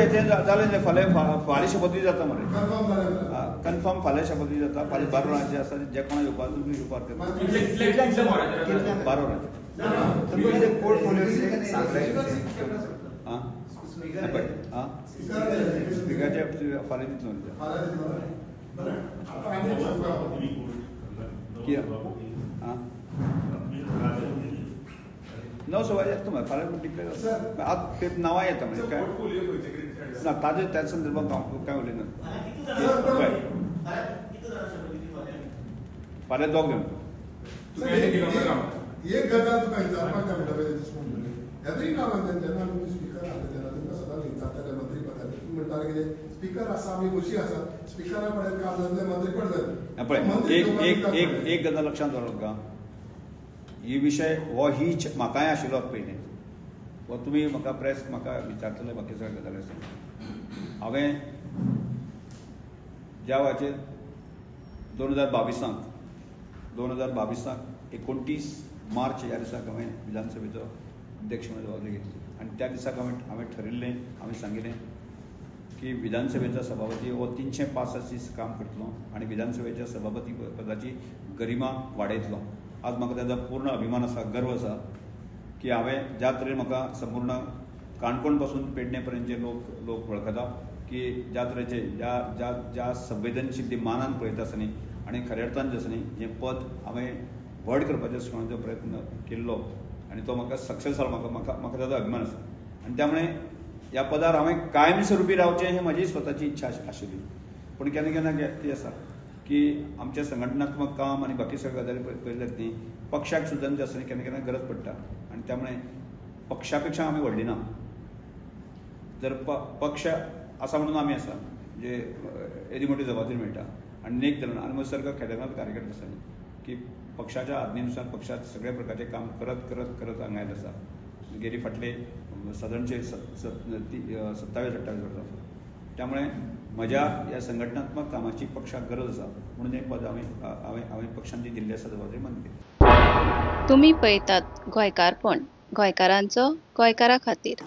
तें जालें फाल्यां फाल्यां शपथविधी जाता मरे, कन्फर्म फाल्यां शपथविधी जाता. फाल्यां 12 वरांचेर आसा, जे कोणा येवपाक तुमी येवपाक 12 वरांचेर. स्पिकराचे फाल्यां दितलो कितें 9:15 येता मरे फाल्यां डिक्लेर जाता. आतां ते नांवां येता म्हणजे काय ना ताजे त्या संदर्भात हांव काय उलयना. फाल्यां 2 जाण. एक गजाल तुका विचारपाक जाय म्हणटा पळय, एवरी नाव एंड then जेन्ना आमी स्पिकर आसले तेन्ना तुमकां सदांच विचारताले मंत्री पदार, तुमी म्हणटाले कितें स्पिकर आसा आमी खोशी आसा, स्पिकरा कडेन काम जातलें मंत्रीपद जातलें. पळय एक एक एक एक गजाल लक्षांत दवरप का, ही विशय हो ही म्हाकाय आशिल्लो पयलीं, हो तुमी म्हाका प्रेस म्हाका विचारतले बाकी सगळे गजाली आसा. हांवें ज्या वेळाचेर 2022 29 मार्च ह्या दिसाक हांवें विधानसभेचो अध्यक्ष म्हणून जबाबदारी घेतली आनी त्या दिसाक हांवें ठरिल्लें, हांवें सांगिल्लें की विधानसभेचो सभापती हो 365 दीस काम करतलो आनी विधानसभेच्या सभापती पदाची गरिमा वाडयतलो. आज म्हाका ताजो पूर्ण अभिमान आसा, गर्व आसा की हांवें ज्या तरेन म्हाका संपूर्ण काणकोण पासून पेडणे पर्यंतचे लोक वळखता की ज्या तरेचे ज्या ज्या ज्या संवेदनशील मानान पळयता आसतना आनी खऱ्या अर्थान जें आसा न्ही हें पद हांवें व्हड करपाचो जो प्रयत्न केल्लो आनी तो म्हाका सक्सेस जालो, म्हाका म्हाका म्हाका ताजो अभिमान आसा. आनी त्यामुळे ह्या पदार हांवें कायमस्वरुपी रावचें हें म्हजी स्वताची इच्छा आशिल्ली. पूण केन्ना केन्ना ती आसा की आमचें संघटनात्मक काम आनी बाकी सगळे गजाली पळयल्यात न्ही, पक्षाक सुद्दां जें आसा केन्ना केन्ना गरज पडटा आनी त्यामुळे पक्षा पेक्षा आमी व्हडली ना. जर पक्ष आसा म्हणून आमी आसा, म्हणजे येदी मोठी जबाबदारी मेळटा आनी नेक धरून आनी म्हजो सारको खेड्यांत कार्यकर्ता आसा की पक्षाच्या आज्ञेनुसार पक्षात सगळ्या प्रकारचे काम करत करत करत हांगा आयले आसा. गेली फाटले सादारणचे 27-28 वर्सां आसा. त्यामुळे म्हज्या ह्या संघटनात्मक कामाची पक्षाक गरज आसा म्हणून हें पद हांवें पक्षान जी दिल्ली आसा जबाबदारी मान्य केली. तुमी पळयतात गोंयकारपण, गोंयकारांचो गोंयकारा खातीर.